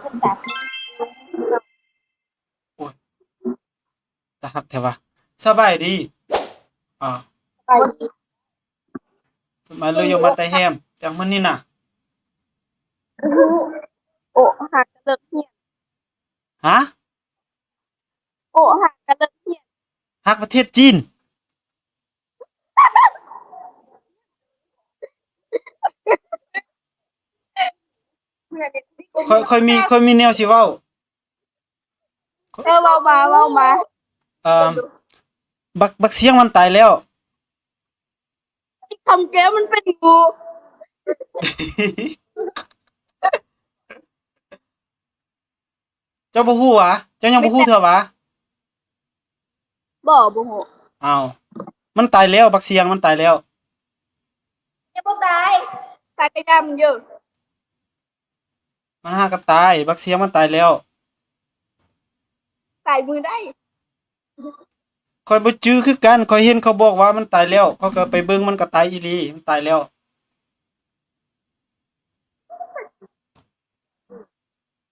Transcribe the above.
ໂອ້ຍ ຕາຮັກແທ້ວະ. ສະບາຍດີ. ອ່າ ສະບາຍດີ. ມາເລີຍ ມາແຕ່ແຮມ ຈັກມື້ນີ້ນະ. ໂອ້ ຮັກກະເລີກຮຽນ. ຮະ? ໂອ້ ຮັກກະເລີກຮຽນ. ຮັກປະເທດຈີນ. ຂ້ອຍ ຂ້ອຍມີ ຂ້ອຍມີແນວຊິເວົ້າ. ເອີ ເວົ້າມາ ເວົ້າມາ. ເອີ ບັກ ບັກຊຽງມັນຕາຍແລ້ວ. ຄຳແກ້ວມັນເປັນງູ. ເຈົ້າບໍ່ຮູ້ຫວາ? ເຈົ້າຍັງບໍ່ຮູ້ເທື່ອຫວາ? ບໍ່ ບໍ່ຮູ້. ອ້າວ ມັນຕາຍແລ້ວ ບັກຊຽງມັນຕາຍແລ້ວ. ຍັງບໍ່ຕາຍ. ຕາຍກະຢ່າມັນຢູ່. ມັນຫາກະຕາຍ ບັກຊຽງມັນຕາຍແລ້ວ. ຕາຍມື້ໃດ? ຂ້ອຍບໍ່ຈື່ຄືກັນ ຂ້ອຍເຫັນເຂົາບອກວ່າມັນຕາຍແລ້ວ ຂ້ອຍກະໄປເບິ່ງ ມັນກະຕາຍອີ່ຫຼີ ມັນຕາຍແລ້ວ.